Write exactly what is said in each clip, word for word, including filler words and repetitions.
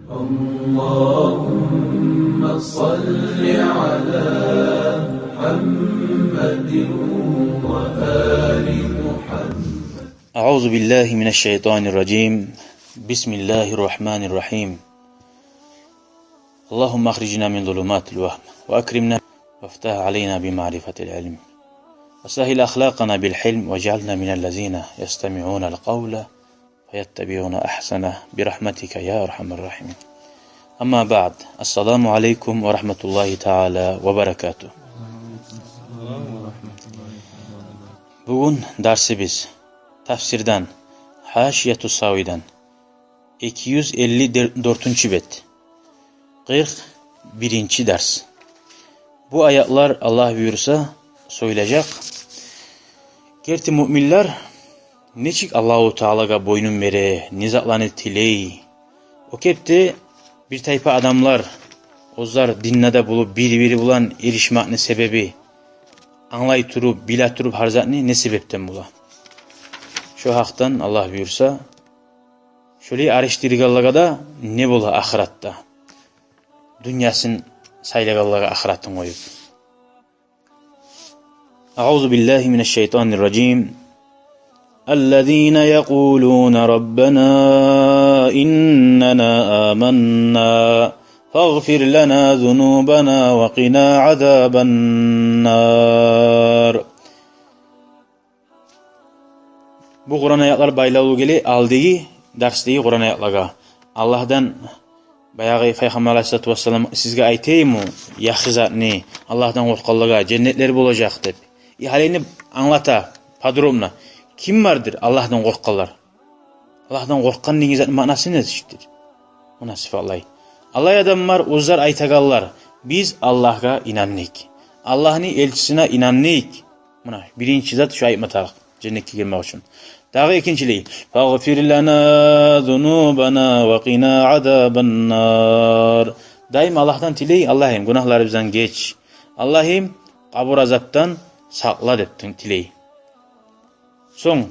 اللهم صل على محمد وآل محمد. أعوذ بالله من الشيطان الرجيم. بسم الله الرحمن الرحيم. اللهم أخرجنا من ظلمات الوهم وأكرمنا وافتح علينا بمعرفة العلم وسهل أخلاقنا بالحلم واجعلنا من الذين يستمعون القول فيتبعون أحسنه برحمتك يا أرحم الراحمين. أما بعد، السلام عليكم ورحمة الله تعالى وبركاته. Бугюн дарсыбыз тафсирден, Гьашияту Савийден, эки юз элли дёртюнчю бет, къыркъ биринчи дарс. Бу аятлар, Аллагь буюрса, сёйлежек. Герти муъминлер нечик Аллагьу Таалагъа бойнун бере, не затланы тилей. О кепде бир тайпа адамлар, оьзлер динде де болуп, бири-бири булан эришмекни себеби, англай туруп, биле туруп гьар затны не себепден бола? Шо гьакъдан, Аллагь буюрса, шолай алышдыргъанлагъа да не бола ахыратда? Дюньясын сайлагъанлагъа ахыратын къоюп. أعوذ بالله من الشيطان الرجيم. الذين يقولون ربنا إننا آمنا فاغفر لنا ذنوبنا وقنا عذاب النار. Бу Къуран аятлар байлавлу геле алдагъы дарсдагъы Къуран аятлагъа. Аллагьдан, баягъы Пайхаммар алайгьиссалату вассалам сизге айтайымму яхшы затны, Аллагьдан къоркъгъанлагъа женнетлер болажакъ деп. И гьали энни англата подробно. Ким бардыр Аллагьдан къоркъгъанлар? Аллагьдан къоркъгъан деген затны маънасы недир? Муна сыфатлай. Алай адамлар, оьзлер айтагъанлар: «Биз Аллагьгъа инандыкъ. Аллагьны элчисине инандыкъ». Муна биринчи зат шо айтма тарыкъ женнетге гирмек учун. Дагъы экинчилей: «Фагъфир лана зунубана ва къина азабан нар». Дайым Аллагьдан тилей: «Аллагьым, гюнагьларыбыздан геч. Аллагьым, къабур азапдан сакъла», — деп тилей. Сонг: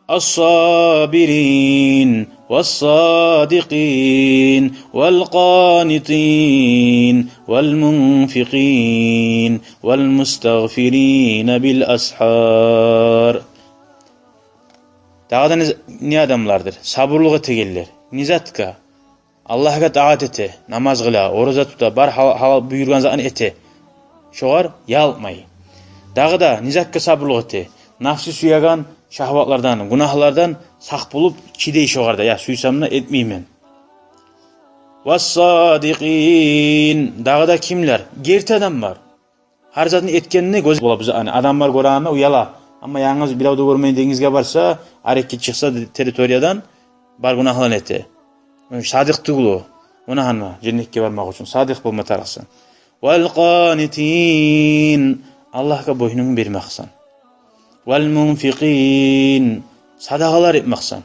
«Ас-сабирин, вас-садикъин, вал-къанитин, вал-мунфикъин, вал-мустагъфирина бил-асгьар». Дагъы да не, не адамлардыр? Сабурлукъ этегенлер. Не затгъа? Аллагьгъа тагьат эте, намаз къыла, ораза тута, бар гьал-, гьалал буюргъан затын эте. Шогъар ялкъмай. Дагъы да не затгъа сабурлукъ эте? Нафси сюеген шагьватлардан, гюнагьлардан сакъ болуп чыдай шогъар да, я сюйсем де этмеймен. Вас-садикъин. Дагъы да кимлер? Герти адамлар. Гьар затны этгенине гёз бола бизге, ана, адамлар гёрегенде уяла. Амма янгыз бирев де гёрмейдигингизге барса, арекге чыкъса территориядан, бар гюнагьланы эте. Садикъ тюгюл о. Ону гьана женнетге бармакъ учун садикъ болма тарыкъсан. Вал-къанитин, Аллагьгъа бойнунгну бермексен. Вал-мунфикъин, садагъалар этмексен.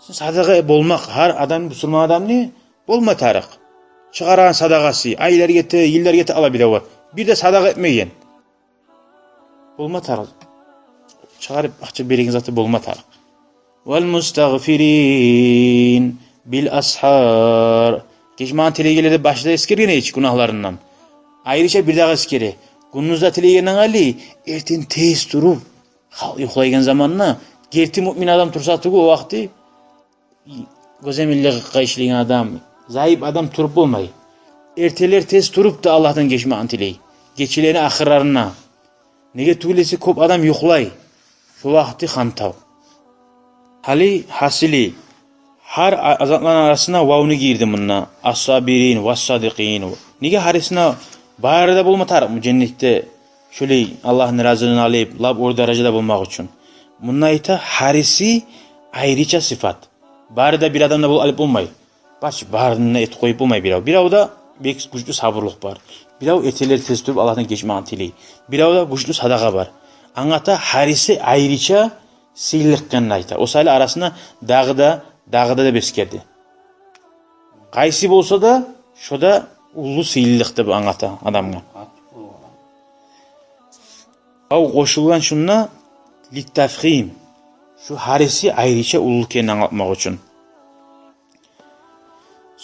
Сен садагъа болмакъ, гьар адам, бусурман адамны болма тарыкъ. Чыгъарагъан садагъасы, айлар гете, йыллар гете, ала биле бар. Бир де садагъа этмеген. Болма тарыкъ. Чыгъарып акъча береген заты болма тарыкъ. Вал-мустагъфирин бил-асгьар. Гечмагъын тилейгенлер де башда эсгерген эч гюнагьларындан. Айрыча бир дагъы эсгере. Гюндюз де тилейгенден къайры, эртен тез туруп, халкъ юхлайгъан заманда, герти муъмин адам турса тюгюл о вакъти, гёземеллик къайшылыгъын адам, зайып адам туруп болмай. Эртелер тез туруп да Аллагьдан гечмагъын тилей. Гечелени ахырларына. Неге тюгюл эсе, кёп адам юхлай. Шо вакъти хантав. Гьали гьасили, гьар а-, затланы арасына вавну гийирди мунда. Ас-сабирин, вас-садикъин. Неге гьарисине, бары да болма тарыкъмы женнетде шолай Аллагьны разилигин алып, лап оьр даражада болмакъ учун? Мунда айта, гьариси айрыча сыфат. Бары да бир адамда бол-, алып болмай. Баш барын да этип къоюп болмай бирев. Биревде бек гючлю сабурлукъ бар. Бирев эртелер тез туруп Аллагьдан гечмагъын тилей. Биревде гючлю садагъа бар. Англата, гьариси айрыча сыйлылыкъ экенин айта. О саялы арасына дагъы да, дагъы да деп эсгерди. Къайсы болса да, шо да уллу сыйлылыкъ деп англата адамгъа. Ав къошулгъан шунда литтафхим. Шу гьариси айрыча уллу экенин англатмакъ учун.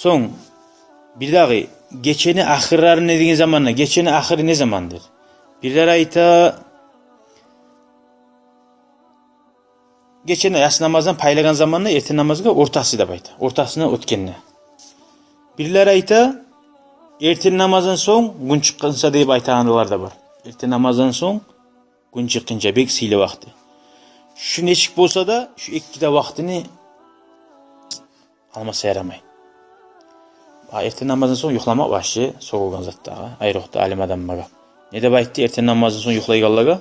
Сонг бирдагъы, гечени ахырлары не деген заманда, гечени ахыры не замандыр? Бирлер айта, гечени яссы намаздан пайлагъан заманда, эртен намазгъа ортасы деп айта, ортасына оьтгенде. Бирлер айта, эртен намаздан сонг гюн чыкъгъынча деп айтагъанлар да бар. Эртен намаздан сонг гюн чыкъгъынча бек сыйлы вакъти. Шу нечик болса да, шу эки де вакътини алмаса ярамай. А эртен намаздан сонг юхламакъ башы сёгюлген зат дагъы, айрокъда алим адамлагъа. Не деп айтды эртен намаздан сонг юхлайгъанлагъа?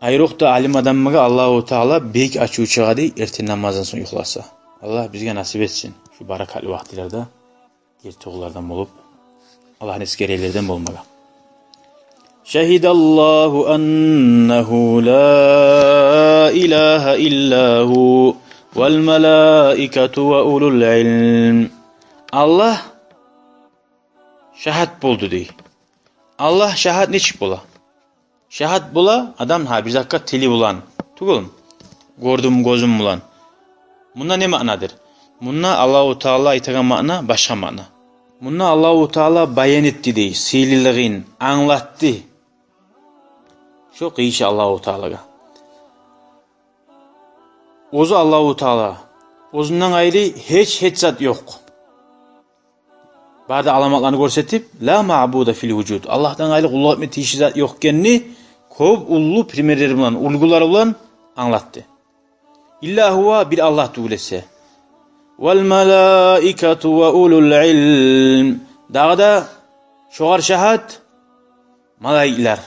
Айрокъда алим адамлагъа Аллагьу Таала бек ачуву чыгъа дей, эртен намаздан сонг юхласа. Аллагь бизге насип этсин шу баракатлы вакътилерде герти къуллардан болуп, Аллагьны эсгерегенлерден болмагъа. شهد الله أنه لا إله إلا هو والملائكة وأولو العلم. Аллагь шагьат болду дей. Аллагь шагьат нечик бола? Шагьат бола адам, гьа, бир затгъа тили булан тюгюл, гёрдюм гёзюм булан. Мунда не маънадыр? Мунда Аллагьу Таала айтагъан маъна башгъа маъна. Мунда Аллагьу Таала баян этди дей сыйлылыгъын, англатды. Шо къыйышы Аллагьу Таалагъа. Оьзю Аллагьу Таала, оьзюнден къайры гьеч, гьеч зат ёкъ. Бары да аламатланы гёрсетип, لا معبود في الوجود, Аллагьдан къайры къуллукъ этме тийишли зат ёкъ экенни кёп уллу примерлер булан, уьлгюлер булан англатды. إلا هو, бир Аллагь тюгюл эсе. والملائكة وأولو العلم. Дагъы да шогъар шагьат малайиклер.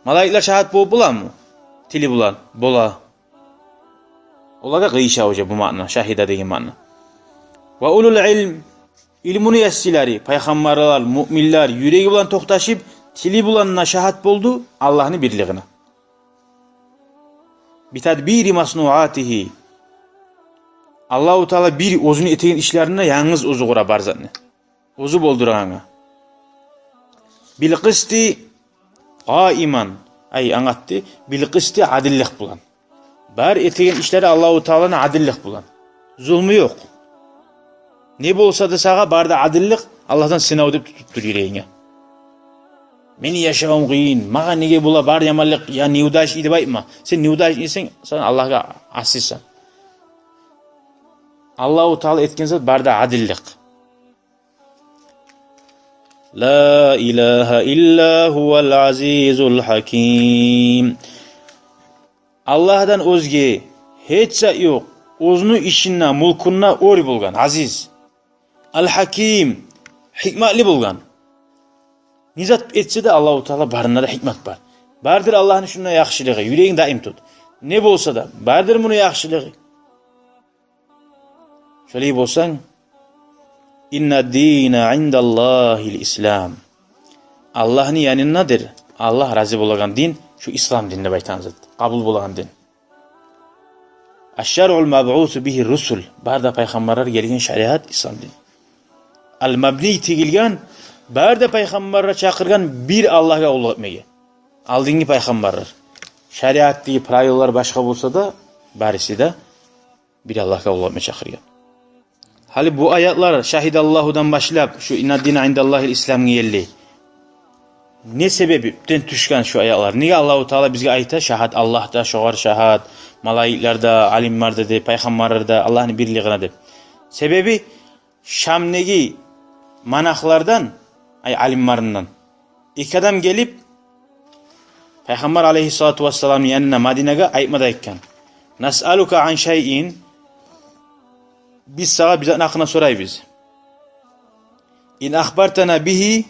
Малайиклер шагьат болуп боламы? Тили булан бола. Олагъа къыйыша уже бу маъна, шагьида деген маъна. وأولو العلم, илмуну яссилери, пайхаммарлар, муъминлер юреги булан токъташып, тили булан да шагьат болду Аллагьны бирлигине. بتدبير مصنوعاته. Аллагьу Таала бир оьзюню этеген ишлерин де, янгыз оьзю къура бар затны. Оьзю болдурагъангъа. بالقسط قائما, ай, англатды. بالقسط, адиллик булан. Бар этеген ишлери Аллагьу Тааланы адиллик булан. Зулму ёкъ. Не болса да сагъа бары да адиллик, Аллагьдан сынав деп тутуп тур юрегинге. Мени яшавум къыйын, магъа неге бола бары яманлыкъ, я неудачник деп айтма. Сен неудачник эсенг, сен Аллагьгъа асисан. Аллагьу Таала этген зат бары да адиллик. لا إله إلا هو العزيز الحكيم. Аллагьдан оьзге гьеч зат ёкъ оьзюню ишинде, мюлкюнде оьр болгъан, азиз. Ал-Гьаким, гьикматлы болгъан. Не зат этсе де, Аллагьу Таала барында да гьикмат бар. Бардыр Аллагьны шунда яхшылыгъы, юрегинг даим тут. Не болса да, бардыр муну яхшылыгъы. Шолай болсанг, إن الدين عند الله الإسلام. Аллагьны янындадыр Аллагь рази болагъан дин, шу ислам дин деп айтагъан зат, къабул болагъан дин. الشرع المبعوث به الرسل. Бары да пайхаммарлар гелген шариат ислам дин. المبني, тигилген, бары да пайхаммарлар чакъыргъан бир Аллагьгъа къуллукъ этмеге. Алдынгъы пайхаммарлар. Шариатдагъы правилалар башгъа болса да, барысы да бир Аллагьгъа къуллукъ этме чакъыргъан. Гьали бу аятлар шагьидаллагьудан башлап, шу إن الدين عند الله الإسلام гелди. Не себепден тюшген шу аятлар? Неге Аллагьу Таала бизге айта, шагьат Аллагьда, шогъар шагьат, малайиклерде, алимлерде де, пайхаммарларда, Аллагьны бирлигине деп? Себеби Шамдагъы монахлардан, ай, алимлеринден эки адам гелип, Пайхаммар алейгьиссалату вассаламны янына, Мадинагъа айтма да айтгъан: نسألك عن شيء, биз сагъа бир затны гьакъында сорайбыз. إن أخبرتنا به,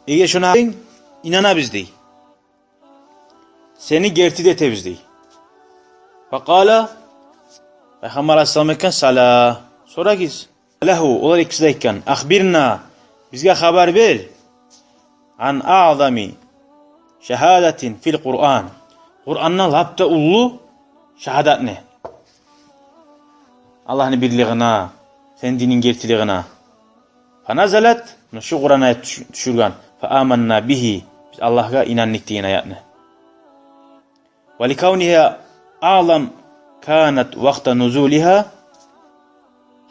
эгер шону айтсанг, инанабыз, дей. Сени герти де этебиз, дей. فقال, Пайхаммар алейгьиссалам айтгъан: سلا, сорагъыз. له, олар экиси де айтгъан: أخبرنا, бизге хабар бер, عن أعظم شهادة في القرآن, Къуранда лап да уллу шагьадатны, Аллагьны бирлигине, сени дининг гертилигине. فنزلت, муна шу Къуран аят тюш-, тюшюрген: فآمنا به, биз Аллагьгъа инандыкъ деген аятны. ولكونها أعظم كانت وقت نزولها,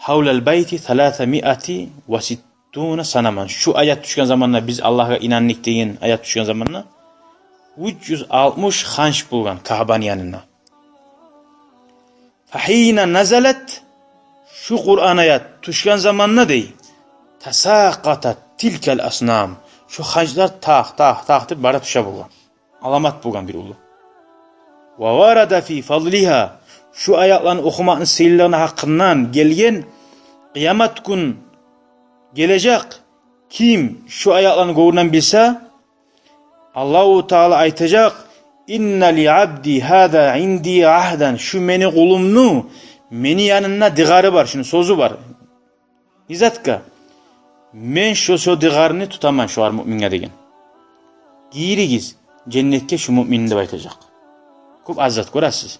حول البيت ثلاثمائة وستون صنما. Шу аят тюшген заманда, биз Аллагьгъа инандыкъ деген аят тюшген заманда, уьч юз алтмыш ханч болгъан Каабаны янында. فحين نزلت, шу Къуран аят тюшген заманда дей, تساقطت تلك الأصنام, шу ханчлар такъ, такъ, такъ деп бара тюше болгъан. Аламат болгъан бир уллу. وورد في فضلها, шу аятланы охумакъны сыйлылыгъыны гьакъындан гелген, къыямат гюн гележек, ким шу аятланы гёнгюнден билсе, Аллагьу Таала айтажакъ: إن لعبدي هذا عندي عهدا, шу мени къулумну мени янымда дыгъары бар, шуну сёзю бар. Не затгъа? Мен шо, шо дыгъарны тутаман шогъар, муъминге деген. Гиригиз женнетге шу муъминни деп айтажакъ. Кёп аз зат гёресиз.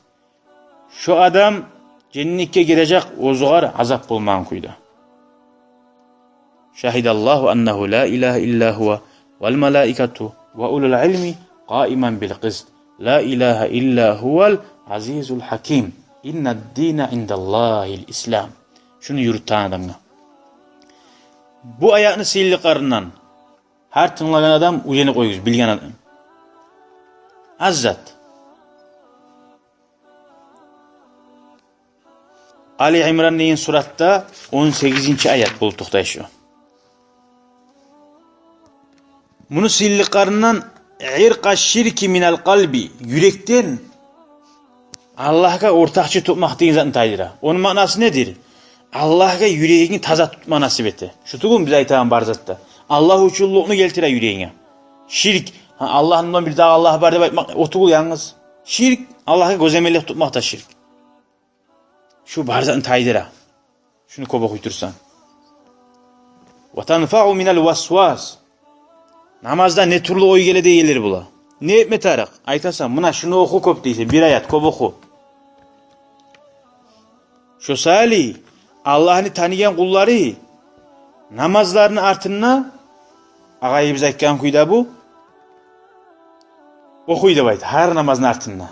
Шо адам женнетге гирежек, оьзюгъар азап болмагъан кюйде. شهد الله أنه لا إله إلا هو والملائكة وأولو العلم قائما بالقسط لا إله إلا هو العزيز الحكيم إن الدين عند الله الإسلام. Шуну юрютген адамгъа. Бу аятны сыйлылыкъларындан, гьар тынглагъан адам уьйренип къоюгъуз, билген адам. Аз зат. Али Имран деген суратда он сегизинчи аят болуп токътай шу. Муну сыйлылыкъларындан: عرق الشرك من القلب, юрекден Аллагьгъа ортакъчы тутмакъ деген затны тайдыра. Ону маънасы недир? Аллагьгъа юрегингни таза тутма насип эте. Шу тюгюлмю биз айтагъан бар затда? Аллагь учунлукъну гелтире юрегинге. Ширк, гьа, Аллагь булан бирдагъы Аллагь бар деп айтмакъ о тюгюл янгыз. Ширк, Аллагьгъа гёземеллик тутмакъ да ширк. Шу бар затны тайдыра. Шуну кёп охуй турсанг. وتنفع من الوسواس. Намазда не тюрлю ой геле дегенлер бола. Не этме тарыкъ? Айтасан, муна шуну оху кёп дейсен, бир аят кёп оху. Шо саялы Аллагьны таныгъан къуллары намазларыны артында, агъайыбыз айтгъан кюйде бу, охуй деп айта, гьар намазны артында.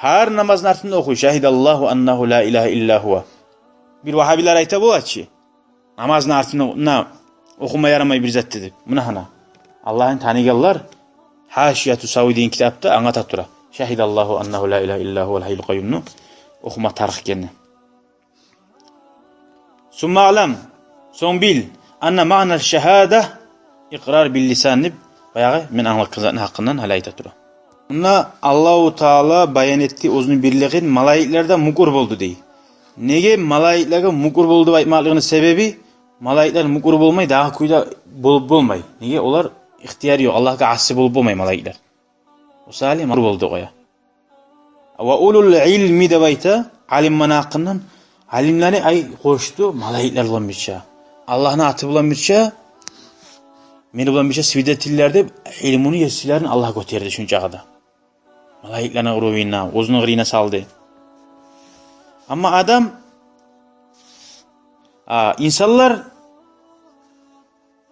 Гьар намазны артында охуй: شهد الله أنه لا إله إلا هو. Бир вагьабилер айта бола чы, намазны артында охума ярамай бир зат деп. Муна гьана, Аллагьны таныгъанлар, Гьашияту Савуй деген китапда англата тура. شهد الله أنه لا إله إلا هو الحي القيوم-ну охума тарыкъ экенни. ثم اعلم, сонг бил, أن معنى الشهادة إقرار باللسان деп, баягъы мен англатгъан затны гьакъындан гьали айта тура. Мунда Аллагьу Таала баян этди оьзюню бирлигин, малайиклер де мюкюр болду дей. Неге малайиклеге мюкюр болду деп айтмакълыгъыны себеби, малайиклер мюкюр болмай, дагъы кюйде болуп болмай. Неге? Олар ихтияр ёкъ, Аллагьгъа асси болуп болмай малайиклер. О саялы мюкюр болду къоя. وأولو العلم деп айта, алимлени гьакъындан, алимлени ай къошду малайиклер булан бирче. Аллагьны аты булан бирче, мени булан бирче свидетельлер деп, илмуну есилерин Аллагь гётерди шунчагъы да. Малайиклени уровеньине, оьзюню къырыйына салды. Амма адам, а, инсанлар,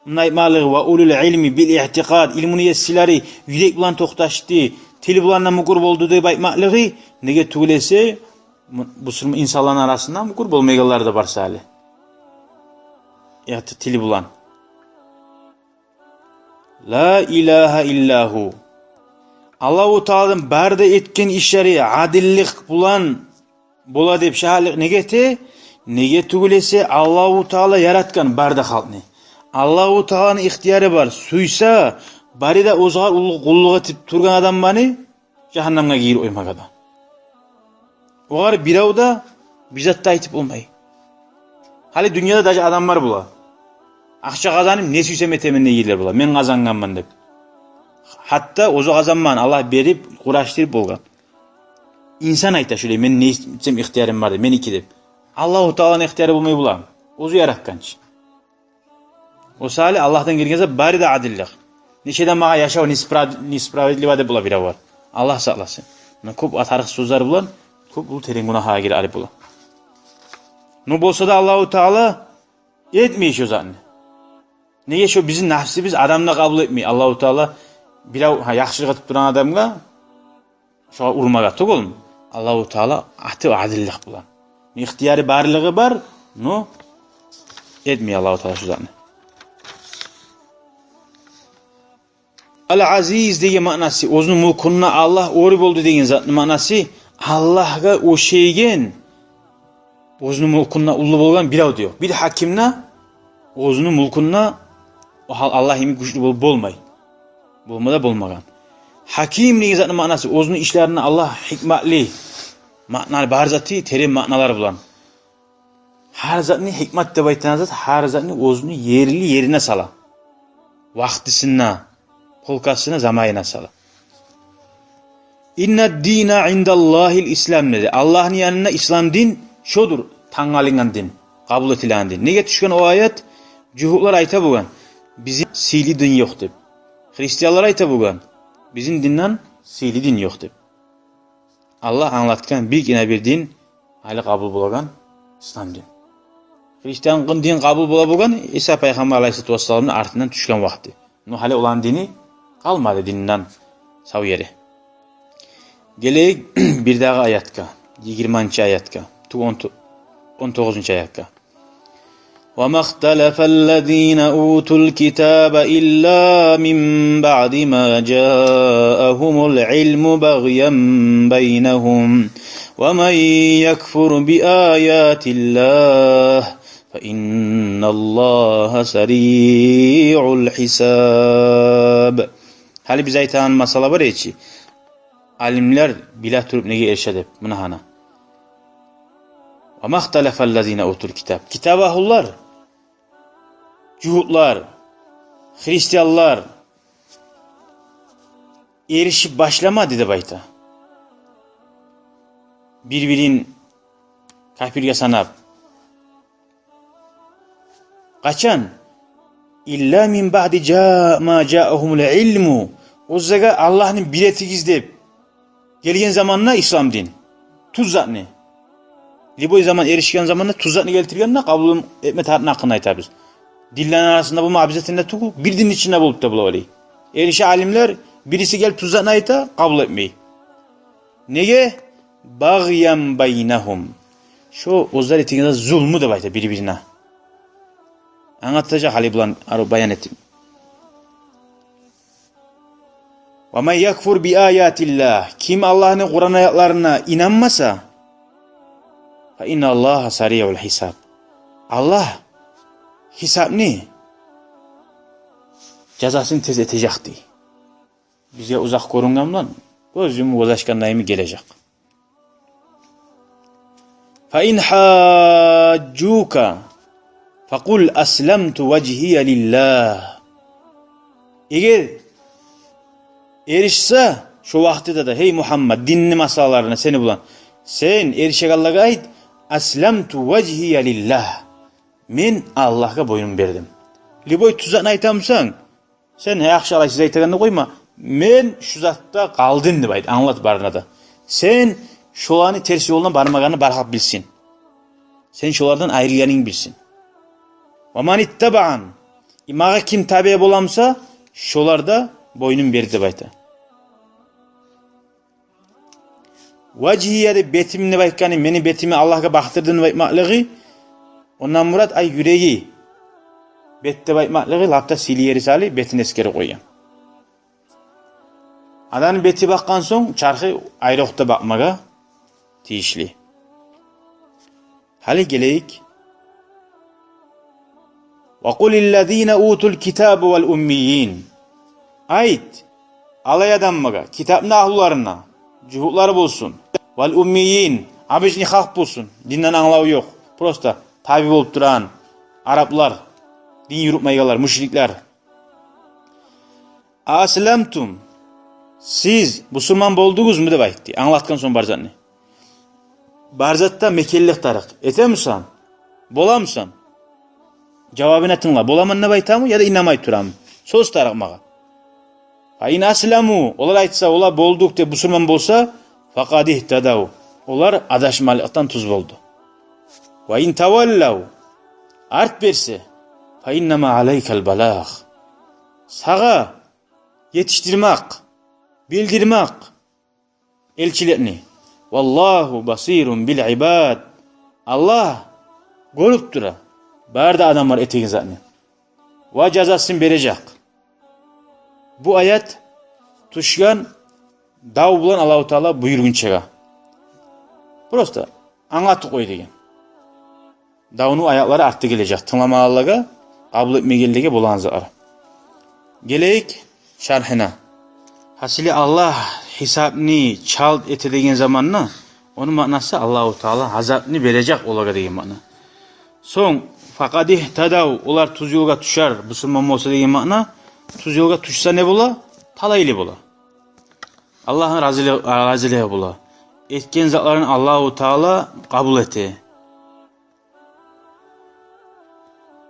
мунда айтмакълыгъы وأولو العلم بالاعتقاد, илмуну есилери юрек булан токъташды, тил булан да мюкюр болду деп айтмакълыгъы, неге тюгюл эсе, бу-, бусурман инсанланы арасында мюкюр болмайгъанлар да бар саялы. Яда тили булан. لا إله إلا هو. Аллагьу Тааладан бары да этген ишлери адиллик булан бола деп шагьатлыкъ неге эте? Неге тюгюл эсе, Аллагьу Таала яратгъан бары да халкъны. Аллагьу Тааланы ихтияры бар. Сюйсе, бары да оьзюне къуллукъ, къуллукъ этип тургъан адамланы жагьаннемге гийирип къоймагъа да. Огъар бирев де бир зат да айтып болмай. Гьали дюньяда даже адамлар бола, акъча къазанып, не сюйсем этемен дегенлер бола. Мен къазангъанман деп. Гьатта оьзю къазанмагъан, Аллагь берип, къурашдырып болгъан. Инсан айта шулай: мен не этсем ихтиярым бар деп, меники деп. Аллагьу Тааланы ихтияры болмай боламы? Оьзю яратгъан чы. О саялы Аллагьдан гелген зат бары да адиллик. Нече де магъа яшав несправ-, несправедливо деп бола биревлер. Аллагь сакъласын. Муна кёп тарыкъ сёзлер булан кёп уллу терен гюнагьгъа гире алып бола. Но болса да Аллагьу Таала этмей шо затны. Неге? Шо бизин напсыбыз адамда къабул этмей. Аллагьу Таала бирев, гьа, яхшылыкъ этип тургъан адамгъа, шогъар урмагъа тюгюлмю? Аллагьу Таала аты адиллик булан. Ихтияры барлыгъы бар, Ну, этмей Аллагьу Таала шу затны. Ал-Азиз деген маънасы, оьзюню мюлкюнде Аллагь оьр болду деген затны маънасы, Аллагьгъа ошайгъан, оьзюню мюлкюнде уллу болгъан бирев де ёкъ. Бир гьаким де оьзюню мюлкюнде о гьал Аллагь йимик гючлю болуп болмай. Болма да болмагъан. Гьаким деген затны маънасы, оьзюню ишлеринде Аллагь гьикматлы, маъналы, бар заты терен маъналар булан. Гьар затны гьикмат деп айтагъан зат, гьар затны оьзюню ерли ерине сала. Вакътисинде, полкасына, заманына сала. «Иннад-дина индаллагьил ислам», — деди. Аллагьны янында ислам дин шодур, тангалынгъан дин, къабул этилеген дин. Неге тюшген о аят? Жугьутлар айта болгъан: «Бизин сыйлы дин ёкъ», — деп. Христианлар айта болгъан: «Бизин динден сыйлы дин ёкъ», — деп. Аллагь англатгъан биргине бир дин, гьали къабул болагъан ислам дин. Христиан дин къабул бола болгъан Иса пайхаммар алайгьиссалату вассаламны артындан тюшген вакъти. Но гьали оланы дини къалмады, динден сав ери. Гелейик бирдагъы аятгъа, йигирманчы аятгъа, ту он, он тогъузунчу аятгъа. وما اختلف الذين أوتوا الكتاب إلا من بعد ما جاءهم العلم بغيا بينهم ومن يكفر بآيات الله فإن الله سريع الحساب. Гьали биз айтагъан масъала бар эди чи, алимлер биле туруп неге эрише деп. Муна гьана. وما اختلف الذين أوتوا الكتاب. Китап агьлулар, жугьутлар, христианлар эришип башламады деп айта, бир-бирин капирге санап. Къачан? «Илла мин баъди жа-, ма жаъагьумул илму». Оьзлеге Аллагьны бир этигиз деп гелген заманда ислам дин, тюз затны, любой заман эришген заманда тюз затны гелтиргенде къабул этме тарыкъны гьакъында айтабыз. Динлени арасында болма обязательно тюгюл, бир динни ичинде болуп да бола олай. Эрише алимлер, бириси гелип тюз затны айта, къабул этмей. Неге? «Багъян байнагьум». Шо оьзлер этеген зат зулму деп айта бир-бирине. Англатажакъ гьали булан арив баян этип. «Ва ман якфур би аятиллагь». Ким Аллагьны Къуран аятларына инанмаса, «фа инналлагьа сариъул гьисаб». Аллагь гьисапны, жазасын тез этежек дей. Бизге узакъ гёрюнген булан гёз юмуп гёз ачгъанда йимик гележек. «Фа ин гьажжука, факъул асламту важгьия лиллагь». Эгер эришсе шо вакътиде де, гьей Мугьаммад, динни масъалаларына сени булан, сен эришегенлеге айт: «Асламту важгьия лиллагь». Мен Аллагьгъа бойнум бердим. Любой тюз затны айтамысан, сен: «Гье, яхшы, алай сиз айтагъанны къойма, мен шу затда къалдым», — деп айт, англат барына да. Сен шоланы терс ёлуна бармагъанны бар халкъ билсин. Сен шолардан айрылгъанынгны билсин. «Ва ман иттабаъан», магъа ким табиъ боламыса, шолар да бойнун берди деп айта. Важгьия деп, бетим деп айтгъаны, мени бетими Аллагьгъа бакъдырдым деп айтмакълыгъы, ондан мурат, ай, юреги. Бет деп айтмакълыгъы лап да сыйлы ери сали, бетин эсгерип къойгъан. Адамны бети бакъгъан сонг, чархы айрокъда бакъмагъа тийишли. Гьали гелейик. «Ва къул лиллазина утул китаба вал уммийин». Айт алай адамлагъа, китапны агьлуларына, жугьутлар болсун, вал уммийин, обычный халкъ болсун, динден англаву ёкъ, просто табиъ болуп турагъан араплар, дин юрютмейгенлер, мушриклер. «Асламтум», сиз бусурман болдугъузму деп айтды, англатгъан сонг бар затны. Бар затда мекенлик тарыкъ. Этемисен? Боламысан? Жавабына тынгла. Боламан деп айтамы, яда инамай турамы? Сёз тарыкъ магъа. «Фа ин асламу», олар айтса, олар болдукъ деп бусурман болса, «факъад игьтадав», олар адашмалыкъдан тюз болду. «Ва ин таваллав», арт берсе, «фа иннама алайкал балагъ», сагъа етишдирмек, билдирмек элчиликни. «Валлагьу басирун бил ибад». Аллагь Гёрюп тура бары да адамлар этеген затны. Ва жазасын бережек. Бу аят тюшген дав булан Аллагьу Таала буюргъунчагъа. Просто англатып къой деген. Давну аятлары артда гележек. Тынгламагъанлагъа, къабул этмегенлеге болагъан затлар. Гелейик шархына. Гьасили, Аллагь гьисапны чалт эте деген заманда, ону маънасы Аллагьу Таала азапны бережек олагъа деген маъна. Сонг, факъад игьтадав, олар тюз ёлгъа тюшер, бусурман болса деген маъна, тюз ёлгъа тюшсе не бола? Талайлы бола. Аллагьны разилиги, разилиги бола. Этген затларын Аллагьу Таала къабул эте.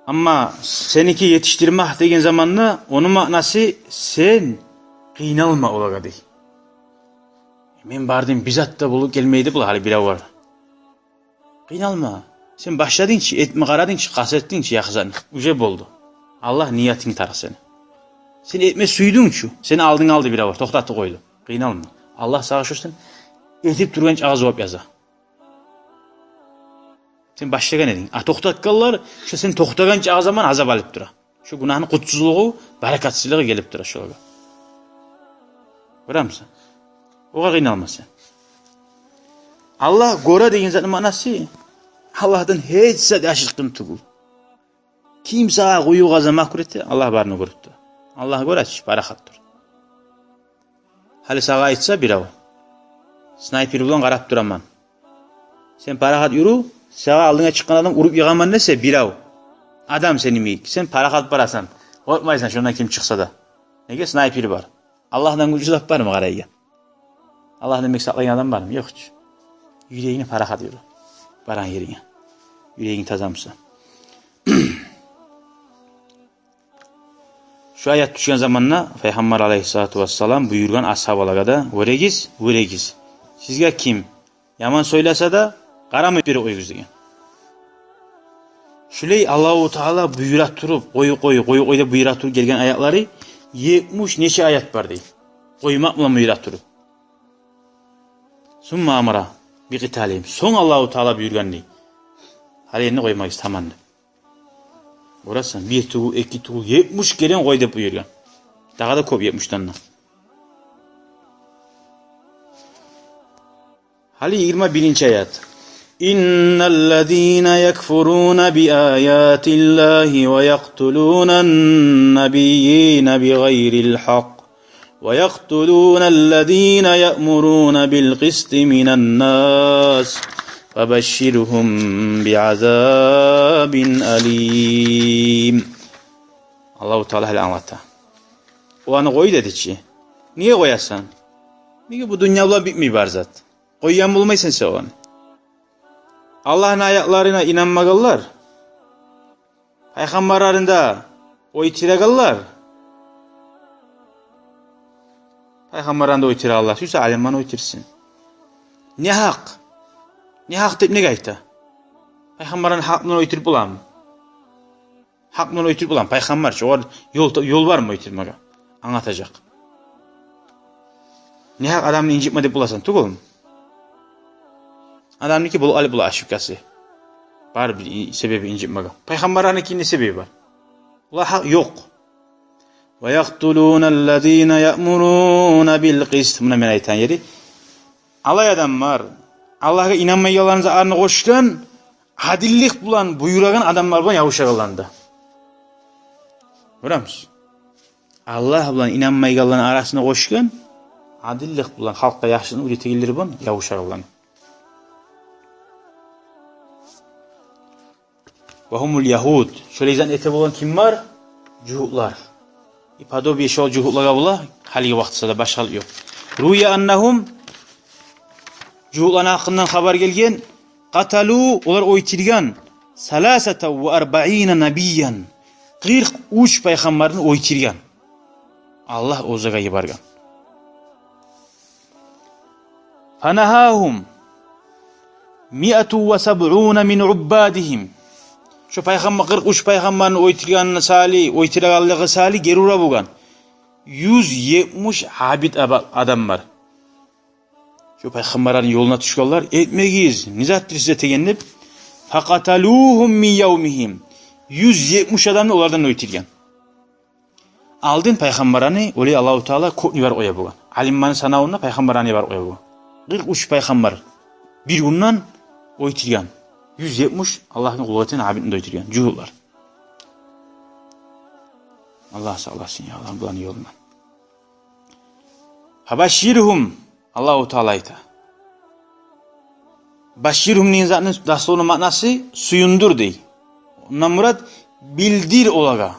Амма сеники етишдирмек деген заманда, ону маънасы, сен къыйналма олагъа дей. Мен бардым, бир зат да болуп гелмейди була, гьали бирев бар. Къыйналма. Сен башладынг чы, этме къарадынг чы, къаст этдинг чы яхшы затны. Уже болду. Аллагь ниятынг тарыкъ сени. Сен этме сюйдюнг чю, сени алдынг алды бирев бар, токътатып къойду. Къыйналма. Аллагь сагъа шону сен этип тургъан чагъы зувап яза. Сен башлагъан эдинг. А токътатгъанлар, шо сен токътагъан чагъы заман азап алып тура. Шо гюнагьны къутсузлугъу, баракатсызлыгъы гелип тура шолагъа. Гёремисен? Огъар къыйналма сен. Аллагь гёре деген затны маънасы, Аллагьдан гьеч зат яшыртгъын тюгюл. Ким сагъа къуюгъа заман гёрсете, Аллагь барын гёрюп тура. Аллагь гёре чи, парахат тур. Гьали сагъа айтса бирев, снайпер булан къарап тураман, сен парахат юрю, сагъа алдынга чыкъгъан адам уруп йыгъаман десе бирев, адам сени йимик, сен парахат барасан, къоркъмайсан шондан ким чыкъса да. Неге? Снайпер бар. Аллагьдан гючлю зат бармы къарайгъан? Аллагьдан бек сакълайгъан адам бармы? Ёкъ чу. Юрегингни парахат юрю. Барагъан еринге. Юрегинг таза буса. Шу аят тюшген заманда Пайхаммар алайгьиссалату вассалам буюргъан асгьабалагъа да: «Вёрегиз, вёрегиз. Сизге ким яман сёйлесе де, къарамай бере къоюгъуз», – деген. Шулай Аллагьу Таала буюра туруп, «Къой, къой, къой, къой», – деп буюра туруп гелген аятлары етмиш нече аят бар дей. Къоймакъ булан буюра туруп. «Сумма амара бикъиталигьим». Сонг Аллагьу Таала буюргъан дей. «Гьали энни къоймагъыз, таман», – деп. Гёресен, бир тюгюл, эки тюгюл, етмиш керен «къой» деп буюргъан. Дагъы да кёп, етмишден де. Гьали йигирма биринчи аят. «Инналлазина якфуруна би аятиллагьи ва якътулунан набийина бигъайрил гьакъ». «ويقتلون الذين يأمرون بالقسط من الناس فبشرهم بعذاب أليم». Аллагьу Таала гьали англата. Оланы къой деди чи. Неге къоясан? Неге, бу дюнья булан битмей бар зат. Къойгъан болмайсан сен оланы. Аллагьны аятларына инанмагъанлар, пайхаммарларын да оьлтюрегенлер. Пайхаммарларын да оьлтюрегенлер. Сюйсе алимлени оьлтюрсюн. Не гьакъ? Не гьакъ деп неге айта? Пайхаммарларын гьакъ булан оьлтюрюп боламы? Гьакъ булан оьлтюрюп боламы? Пайхаммар чы, огъар ёл, ёл бармы оьлтюрмеге? Англатажакъ. Не гьакъ адамны инжитме деп боласан, тюгюлмю? Адамныки болуп къалып бола ошибкасы. Бар бир и-, себеби инжитмеге. Пайхаммарларныки не себеби бар? Олар гьакъ ёкъ. «ويقتلون الذين يأمرون بالقسط». Муна мен айтагъан ери. Алай адамлар, Аллагьгъа инанмайгъанларын затларына къошгъан, адиллик булан буюрагъан адамлар булан ябушагъанланы да. Гёремисиз? Аллагь булан инанмайгъанланы арасына къошгъан, адиллик булан, халкъгъа яхшылыкъны уьйретегенлер булан ябушагъанланы. «وهم اليهود». Шолай зат эте болгъан ким бар? Жугьутлар. И подобие шо жугьутлагъа бола, гьалиги вакътиде де башгъалыкъ ёкъ. «روي أنهم», жугьутланы гьакъындан хабар гелген, «قتلوا», олар оьлтюрген, «ثلاثة وأربعين نبيا», къыркъ уьч пайхаммарны оьлтюрген. Аллагь оьзлеге йиберген. «فنهاهم مائة وسبعون من عبادهم». Шо пайхаммар, къыркъ уьч пайхаммарны оьлтюргенни саялы, оьлтюрегенлиги саялы гери ура болгъан юз етмиш абид аба-, адамлар. Шо пайхаммарланы ёлуна тюшгенлер, этмегиз, не затдыр сиз этеген деп, Факъаталугьум мин явмигьим. Юз етмиш адамны олардан оьлтюрген. Алдын пайхаммарланы олай Аллагьу Таала кёп йиберип къоя болгъан. Алимланы санавунда пайхаммарланы йиберип къоя болгъан. Къыркъ уьч пайхаммар бир гюнден оьлтюрген. Юз етмиш Аллагьны къуллукъ этеген абидни де оьлтюрген. Жугьутлар. Аллагь сакъласын, я Аллагь, буланы ёлундан. Фабашширгьум, Аллагьу Таала айта. Башширгьум деген затны дословно маънасы сююндюр дей. Ондан мурат билдир олагъа.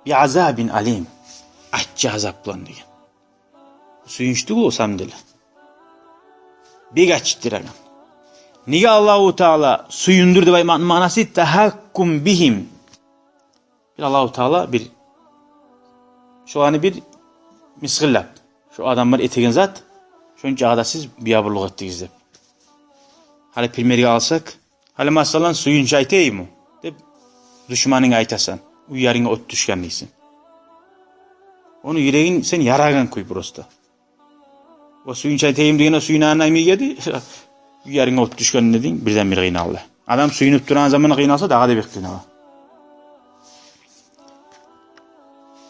Би азабин алим. Аччы азап булан деген. Сююнч тюгюл о, на самом деле. Бек ачытдырагъан. Неге Аллагьу Таала сююндюр деп айтмакъны маънасы тагьаккум бигьим. Бир Аллагьу Таала бир шоланы бир мысгъыллап, шо адамлар этеген зат, шончагъы да сиз биябурлукъ этдигиз деп. Гьали примерге алсакъ, гьали масала, сююнч айтайым деп душманынга айтасан, уьйлеринге от тюшген дейсен. Ону юрегин сен ярагъан кюй просто. О сююнч айтайым деген, о сююнеген аймиге эди, уьйлеринге от тюшген дединг, бирден-бир къыйналды. Адам сююнюп турагъан заманда къыйналса, дагъы да бек къыйнала.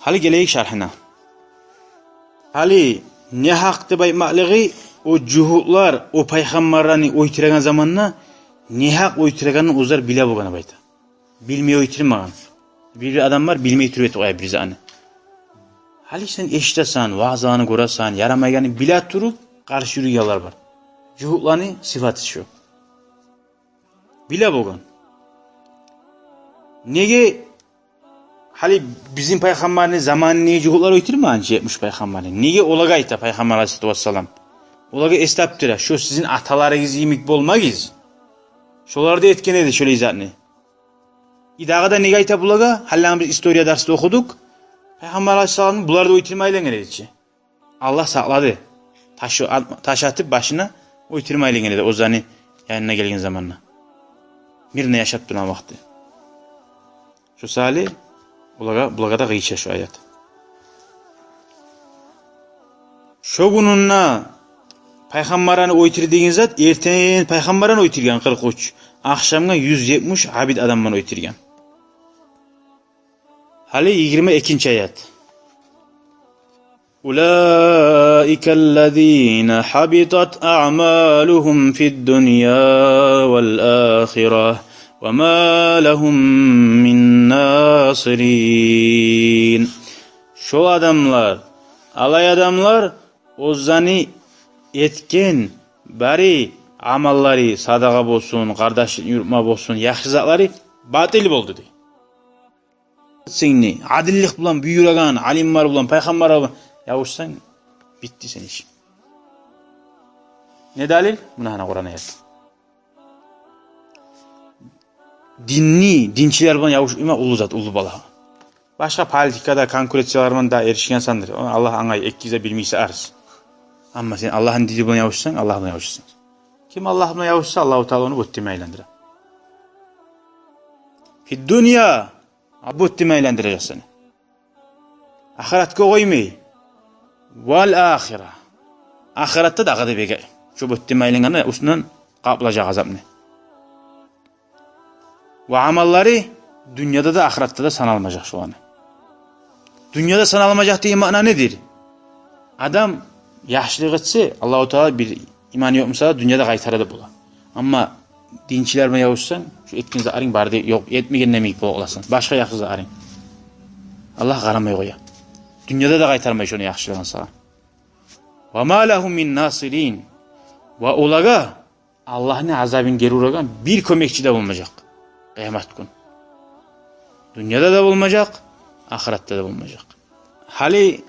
Гьали гелейик шаргьына. Гьали негьакъ деп айтмакълыгъы, о жугьутлар о пайхаммарланы оьлтюреген заманда негьакъ оьлтюрегенин оьзлер биле болгъан деп айта. Билмей оьлтюрмеген. Бир-бир адамлар билмей туруп этип къоя бир затны. Гьали сен эшитесен, ваъзаланы гёресен, ярамайгъанны биле туруп къаршы юрюйгенлер бар. Жугьутланы сыпаты шо. Биле болгъан. Неге гьали бизин пайхаммарны заманындагъы жугьутлар оьлтюрмеген чи етмиш пайхаммарны? Неге олагъа айта пайхаммар алайгьиссалату вассалам? Олагъа эс тапдыра, шо сизин аталарыгъыз йимик болмагъыз. Шолар да этген эди шолай затны. И дагъы да неге айта булагъа? Гьали биз история дарсда охудукъ. Пайхаммар алайгьиссаламны булар да оьлтюрме айлангъан эди чи. Аллагь сакълады. Таш, таш атып башына, оьлтюрме айлангъан эди оьзлени янына гелген заманда. Мирно яшап тургъан вакъти. Шо саялы булагъа, булагъа да къыйыша шо аят. Шо гюнюнде пайхаммарланы оьлтюр деген зат, эртен пайхаммарланы оьлтюрген къыркъ уьч, ахшамгъа юз етмиш абид адамланы оьлтюрген. Гьали йигирма экинчи аят. أولئك الذين حبطت أعمالهم في الدنيا والآخرة وما لهم من ناصرين. Шо адамлар, алай адамлар, оьзлени этген бары амаллары, садагъа болсун, къардашлыкъ юрютме болсун, яхшы затлары батил болду дей. Сен не, адиллик булан буюрагъан алимлер булан, пайхаммарлар булан ябушсанг, битди сени ишинг. Не далил? Муна гьана Къуран аят. Динни, динчилер булан ябушмакъ уллу зат, уллу балагь. Башгъа политикада конкуренциялар булан да эришгенсендир. Ону Аллагь англай, экигиз де билмейсиз арз. Амма сен Аллагьны дини булан ябушсанг, Аллагь булан ябушасан. Ким Аллагь булан ябушса, Аллагьу Таала ону бёттеме айландыра. Фид дунья, а бёттеме айландыражакъ сени. Ахыратгъа къоймай. Вал ахира. Ахыратда дагъы да бек. Шо бёттеме айлангъанда уьстюнден къаплажакъ азапны. Ва амаллары дюньяда да, ахыратда да саналмажакъ шоланы. Дюньяда саналмажакъ деген маъна недир? Адам яхшылыкъ этсе, Аллагьу Таала бир иманы ёкъ буса да дюньяда къайтара деп бола. Амма динчилер булан ябушсанг, шо этген затларынг бары да ёкъ, этмеген йимик болуп къаласан. Башгъа яхшы затларынг. Аллагь къарамай къоя. Дюньяда да къайтармай шону яхшылыгъын сагъа. Ва ма лагьум мин насирин. Ва олагъа Аллагьны азабын гери урагъан бир кёмекчи де болмажакъ къыямат гюн. Дюньяда да болмажакъ, ахыратда да болмажакъ. Гьали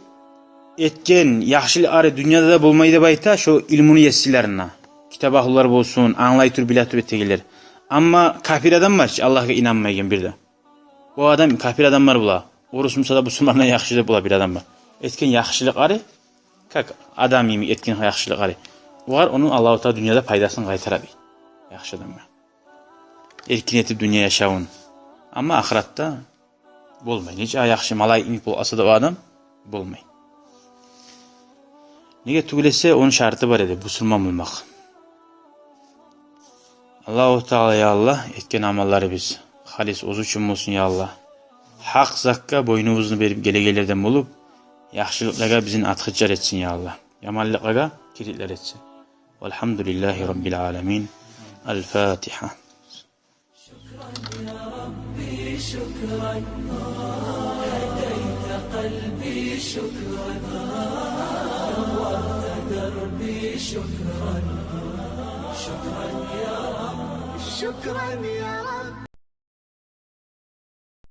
этген яхшылыкълары дюньяда да болмай деп айта шо илмуну есилерине. Китап агьлулар болсун, англай туруп, биле туруп этегенлер. Амма капир адам бар чы, Аллагьгъа инанмайгъан бир де. О адам, капир адамлар бола. Орус буса да, бусурмандан яхшы деп бола бир адам бар. Этген яхшылыкълары, как адам йимик этген яхшылыкълары, огъар ону Аллагьу Таала дюньяда пайдасын къайтара дей. Яхшы адамгъа. Эркин этип дюнья яшавун. Амма ахыратда болмай. Нече яхшы малайик йимик болуп къалса да о адам, болмай. Неге тюгюл эсе, ону шарты бар эди, бусурман болмакъ. Аллагьу Таала, я Аллагь, этген амалларыбыз халис оьзю учун болсун, я Аллагь. Гьакъ затгъа бойнубузну берип гелегенлерден болуп, яхшылыкълагъа бизин атгъычар этсин, я Аллагь. Яманлыкълагъа киритилер этсин. Валгьамдулиллагьи раббил аламин. Аль-Фатигьа.